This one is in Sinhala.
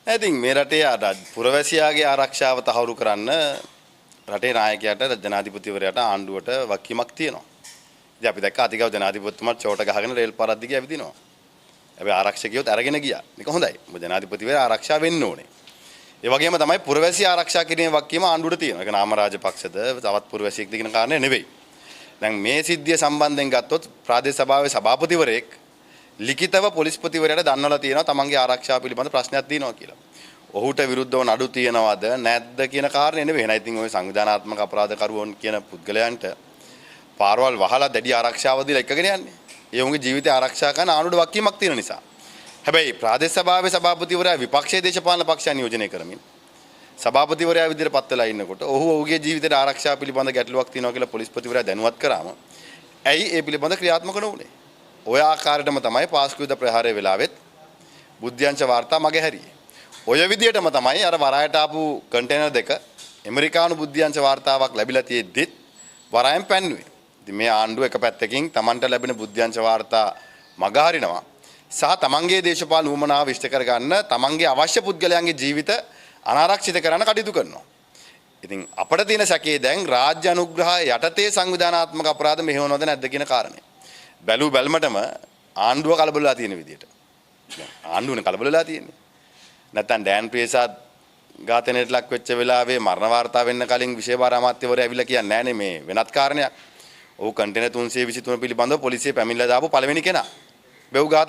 නෑ, ඉතින් මේ රටේ අර පුරවැසියාගේ ආරක්ෂාව තහවුරු කරන්න රටේ නායකයාට, ජනාධිපතිවරයාට, ආණ්ඩුවට වගකීමක් තියෙනවා. ඉතින් අපි දැක්ක අතිගරු ජනාධිපතිතුමාත් චෝට ගහගෙන රේල් පාරක් දිගේ ඇවිදිනවා. හැබැයි ආරක්ෂකයොත් අරගෙන ගියා. මේක හොඳයි. මොකද ජනාධිපතිවරයා ආරක්ෂා වෙන්න ඕනේ. ඒ වගේම තමයි පුරවැසිය ආරක්ෂා කිරීමේ වගකීම ආණ්ඩුවට තියෙනවා. ඒක නාම රාජපක්ෂද තවත් පුරවැසියෙක්ද කියන කාරණේ නෙවෙයි. දැන් මේ සිද්ධිය සම්බන්ධයෙන් ගත්තොත් ප්‍රාදේශ සභාවේ සභාපතිවරයෙක් ලිඛිතව පොලිස්පතිවරයාට දන්වලා තියෙනවා තමන්ගේ ආරක්ෂාව පිළිබඳ ප්‍රශ්නයක් තියෙනවා කියලා. ඔහුට විරුද්ධව නඩු තියෙනවද නැද්ද කියන කාරණේ නෙවෙයි. එහෙනම් ඉතින් ඔය සංවිධානාත්මක අපරාධකරුවන් කියන පුද්ගලයන්ට පාරවල් වහලා දැඩි ආරක්ෂාව දීලා එක්කගෙන යන්නේ. ඒ ඔවුන්ගේ ජීවිතය ආරක්ෂා කරන ආණ්ඩුවට වගකීමක් තියෙන නිසා. හැබැයි ප්‍රාදේශ සභාවේ සභාපතිවරයා විපක්ෂයේ දේශපාලන පක්ෂය නියෝජනය කරමින් සභාපතිවරයා විදිහට පත් වෙලා ඉන්නකොට ඔහු ඔහුගේ ජීවිතයට ආරක්ෂාව පිළිබඳ ගැටලුවක් තියෙනවා කියලා පොලිස්පතිවරයා දැනුවත් කරාම ඇයි ඒ පිළිබඳ ක්‍රියාත්මක නොවුනේ? ඔය ආකාරයටම තමයි පාස්කු යුද ප්‍රහාරයේ වෙලාවෙත් බුද්ධ්‍යංශ වාර්තා මගේ හැරියේ. ඔය විදිහටම තමයි අර වරායට ආපු කන්ටේනර් දෙක ඇමරිකානු බුද්ධ්‍යංශ වාර්තාවක් ලැබිලා තියෙද්දිත් වරායෙන් පැන්නුවේ. ඉතින් මේ ආණ්ඩුව එක පැත්තකින් Tamanට ලැබෙන බුද්ධ්‍යංශ වාර්තා මග හරිනවා සහ තමන්ගේ දේශපාලන උවමනාව ඉෂ්ට කරගන්න තමන්ගේ අවශ්‍ය පුද්ගලයන්ගේ ජීවිත අනාරක්ෂිත කරන්න කටයුතු කරනවා. ඉතින් අපට තියෙන සැකේ දැන් රාජ්‍ය අනුග්‍රහය යටතේ සංවිධානාත්මක අපරාධ මෙහෙයවනවද නැද්ද කියන කාරණය. බැලූ බැල්මටම ආණ්ඩුව කලබල වෙලා තියෙන විදියට. දැන් ආණ්ඩුවනේ කලබල වෙලා තියෙන්නේ. නැත්තම් ඩෑන් ප්‍රේසාද් ඝාතනයට ලක් වෙච්ච වෙලාවේ මරණ වාර්තා වෙන්න කලින් විශේෂ අමාත්‍යවරයා ඇවිල්ලා කියන්නේ නෑනේ මේ වෙනත් කාරණයක්. ඔහු කන්ටේනර් 323 පිළිබඳව පොලිසිය පැමිණිලා දාපු පළවෙනි කෙනා. බෙව් ඝාතනය